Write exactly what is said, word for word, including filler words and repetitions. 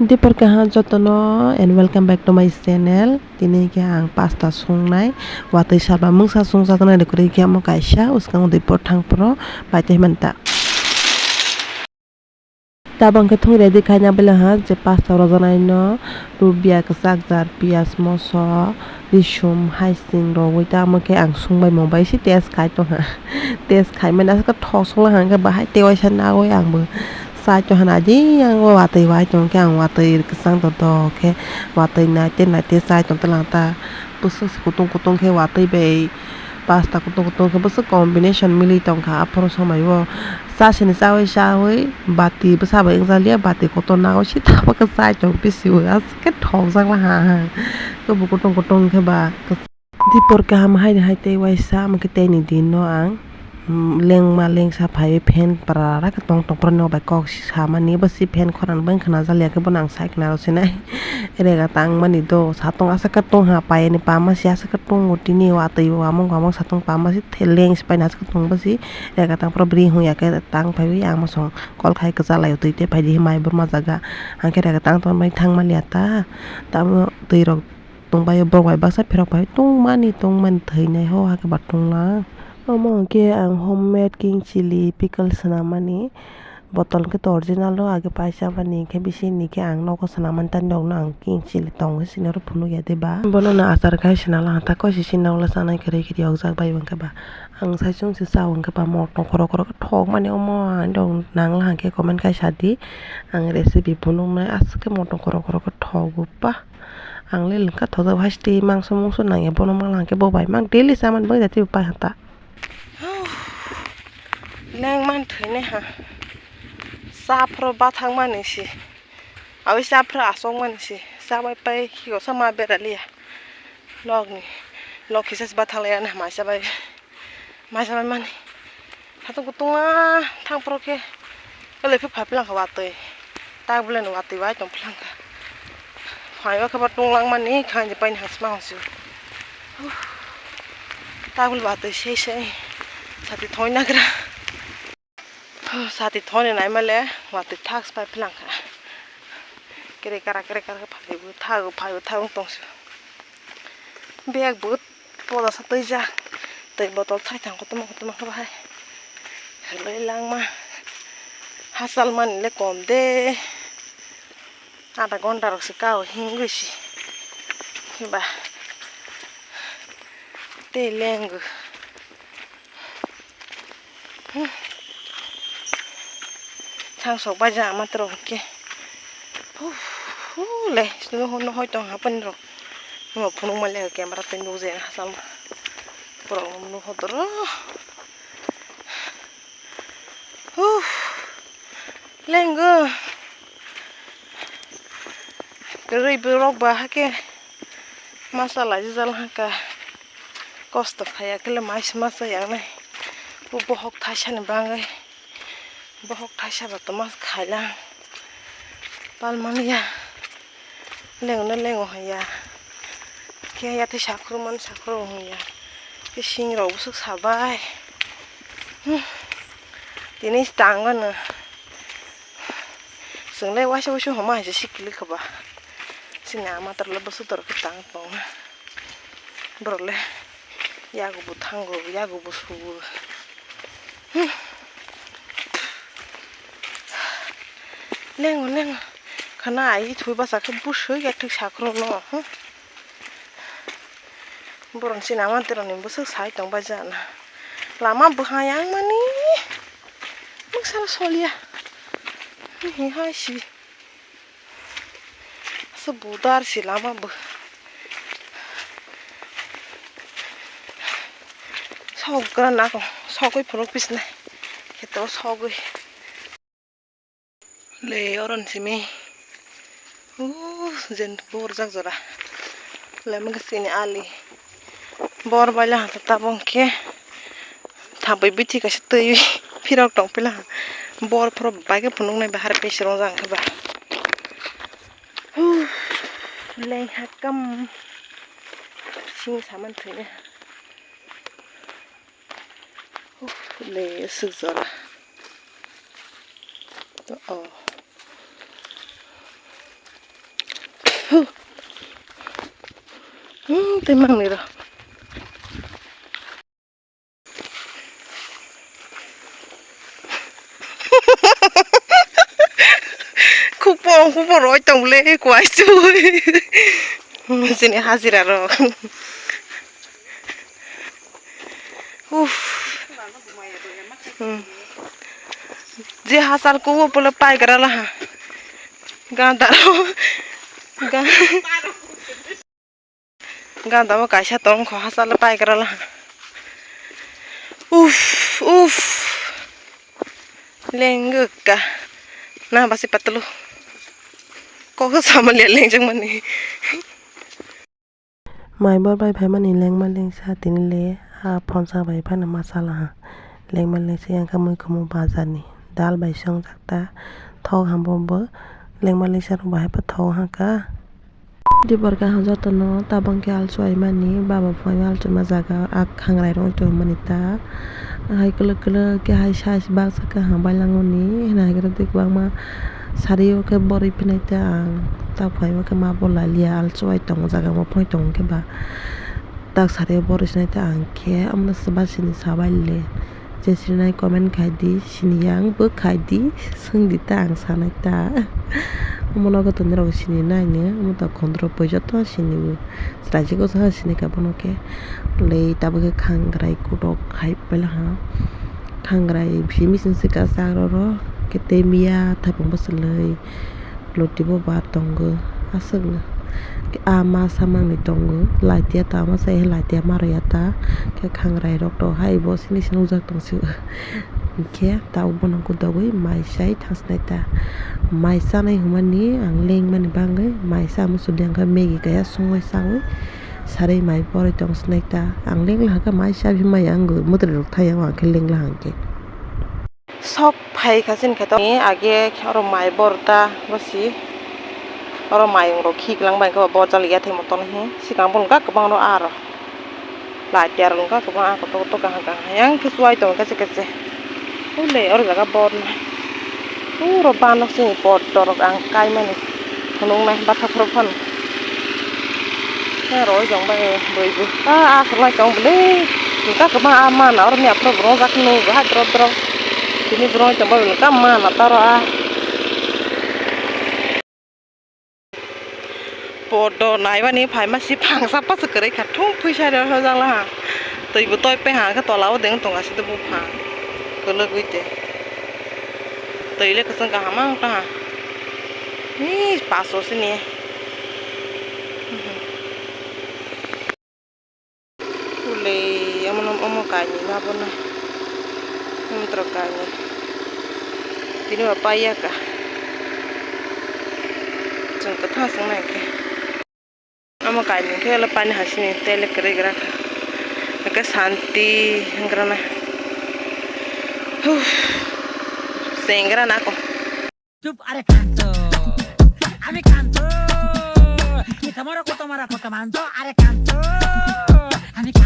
Dipor kaham jotono and welcome back to my channel. Tini khe ang pasta sungnai, watwi saba mungsa sungjaknai rwkhe omo kaisa, uskang dipor thangphuru bai tei manta. Tabang khe thung ready khaina bwle ha je pasta rwjaknaino rubia kwchak jar, piyaj, moso, risum, haising rogwi tamo khe ang sungbai mungbai se test khai tongha. Test khaimani aswk thok songla hwnkhe bahai tei waisa nagwi ang bo chai tongha naidi, yang watwi wai tongkhe ang watwi kwchang dodok khe watwi naite naite chai tongtwlang ta. Bwswk se kutung kutung khe watwi bai pasta kutung kutung khe bwswk combination mili tongkha aphuru somai o. Chasini chawi chawi bati bwsa bai wngjakliya, bati kotor nagwi sitha bwkha chai tong bisi o, aswk khe thokjak laha ang. Kebo kutung kutung khe ba. Dipor kaham haini hai tei waisa, omo khe teini din no ang, mm, lengma lengsa phaiwi fan para khe tong tong phuru nok bai kok samani, bo si fan khorang bai khna jak liya khe bono ang sai khna rw sinai. Rega tang mani do satung aswk khe tongha, payani pama si aswk khe tongo, tini watwi wamung wamung satung pama si leng si paina aswk khe tong bo si. Rega tang phuru bwrwi hwnya khe tang phaiwi ang mosong kol khai kwchak lai o, twi tei phaidi mai bwrma jaga. Ang khe rega tang tong bai thang maliya ta, tamo twi rok tong bai o, borok bai baksa phirok bai tong mani tong mani thwinai ho hakhe ba tong lang. Omo hwnkhe ang homemade king chili pickle swnam mani. Botol khe to original o, age paisa mani khe bisi ni khe ang nogo swnam mani, tei nokno ang king chili tongo sini oro phunuk ya de ba. Bono no achar khai swnam lang ta, koi si sini nokla chanai kwrwi kwrwi yokjak bai hwnkhe ba. Ang sai chwng se cha hwnkhe ba motong khoro khoro khe thok mani omo, ang dong nang la hwnkhe comment khai sa di. Ang recipe phunuk nai aswk khe motong khoro khoro khe thogo ba. Ang le lengkha thokjak haste mangso mungso nangya bono mangla hwnkhe bo bai mang daily chamani bagwi jati pai hata. Lengman thwinai ha. Cha phoro bathang mani si. Aboni cha phoro aswk mani si. Cha bai pai khe kosa ma bera liya. Lok ni. Lok kisa si bathang liya na ma cha bai. Maisa bai mani. Satung kutung a thang phuru khe. Ele phik phai phlang kha watwi. Tak bwle no watwi bai tong phlang kha. Phai o khe ba tong lang mani kha ni paini hasma hong si. Tak bwle watwi sei sei. Sati thoi nagra. Sati thoi ni nai male watwi thak spai phlang kha. Kere kara kere kara phai bo thak phai bo thak tong si. Bag bo poda sa twi jak, twi botol thai thang kotorma kotorma khe bahai helai langma. Hachal mani le kom de, adha ghonta rok se kao hingwi si ba tei lengo. Thang sok bai ja ama tro ke. Hu, hu, le, sini ho no hoi tong ha pani ro. Mo phunuk ma le camera tei nuk je ha sam. Pro nuk ho dro. Hu. Lengo. Kwrwi borok ba hake masa lai jal haka. Kosto khaya kele mais masa yang nai. Bo bohok thaisa ni bangwi. Bohok thaisa ba toma khailang. Palmani ya. Lengo no lengo haya. Khe ya tei sakhro man sakhro haya. Khe sing rok bwswk sabai. Hmm. Tini tang gano. Chwng le waisa waisa homa hai se sikili kha ba. Chini ama tor le bwswk tor khe tang tongo. Borok le yago bo thango, yago bo sugo. Hmm. Lengo, lengo. Khana ai thwi basa khe bwswk ya thik sakhro no. Hmm. Borok chini ama tor ni bwswk sai tong bai jana. Lama bwha yang mani. Bwswk soliya. Hi hai si. Asa budar si lama bo. Sok gra nako, sogwi phunuk pisnai. Kheto sogwi. Le oron simi. Uh, jen borjak jora. Le mungke sini ali. Bor baila hata tabung khe. Thabai bithi kaisa twi phirok tong pila. Bor phoro bai khe phunuknai bahar pis rong jang khe ba. Huh, leng hakam. Sing saman thwina. Huh, le swk jora. To, oh. Huh. Hmm, tei mangni ro. Khupong khupong roi tong le kwai chui. Sini hajira rok. Uff. Hmm. Je hasal ko pole pai gara laha. Ganda. Ga-, ganda bo kaisa tong kho hasal pai gara laha. Uff, uff. Lengka. Na basi patalo. Kok sama liya lengjak mani. Mai bor bai phaimani lengma lengsa tini le a phonsa bai phano ma sala ha. Lengma lengsa yang kha mui khumu bazar ni dal bai songjak ta thok hambo bo lengma lengsa rok bahai pa thok ha ka. Dibor kaham jotono tabang khe alchwai mani baba phai alchwima jaga a khangrai rok tongmani ta hai kwlwk kwlwk khe hai size baksa kaham bailangmani hinwi hai kwbangma sari o khe borwi phinai ta ang ta phai o khe ma bo lalia alchwai tongo jaga bo phai tongo khe ba. Tak sari o borwi sinai ta ang khe omono swba sini sabaile je sinai comment khai di sini yang bo khai di swng di ta ang sanai ta omo nogo tongni rok sini nai ni omo ta khondro pui joto sini o chwraijak o sini kha bono khe le tabuk khe khangrai kotok khai pailaha khangrai bisi missing se kachar oro khe tei miya thaipung bwswlwi. Loti bo bar tongo aswkno ah ma samani tongo laitia ta ma sai laitia ma rwya ta khe khangrai rok to hai bo sini se nukjak tong sio hinkhe tabuk bono kudogwi mai sai thangsinai ta mai chanai hwnmani ang lengmani bagwi mai cha muchungdi hwnkhe Maggie kaya songwi chawi sarwi mai porwi tong sinai ta ang lengla hwnkhe mai cha phimai ang mwtai rok thai o ang khe lengla hwnkhe. Sok phai kha chini khe to ni age oro mai bor ta bosi oro mayung rok khik lang bai khe bo bor jali ya thai moto ni sikang bo wngkha kwbang no aro lai tiar wngkha kwbang a kotor kotor kaham kaham yang khe chuwai tongo kese kese ule oro jaga bor na uro banok chini bor dorok ang kai mani. Phunuknai bwthakrok phano. Khe roi tong bai bwrwi bo. Ah, ah, kwlai tong bwle. Wngkha kwbang ah mana oro ni aphuru bo rwjak nw bo hai drop drop. Tini bo roi tong bai wngkha mana taro ah. Podo naimani phaima si phangsa pasa kwrwi kha thung phuisa rw hojak laha. Twi bo toi pe ha khe tola o deng tong aswk buphang kwlwgwi te. Twi le kwchwng kaham ang taha. Hi paso sini. Ule omo no omo kainwi ma bono. Omo tro kainwi. Tini bo paiya ka. Chwng kwthang swng nai khe. Omo kainwi khe le pani hai sini tele kwrwi gra kha. Hwnkhe santi wngkra na. Huh. Chengra na ako. চুপ, আরে কান্ত, আমি কান্ত, কিতামারা কত মারা কত মান্ত, আরে কান্ত, আমি কান্ত।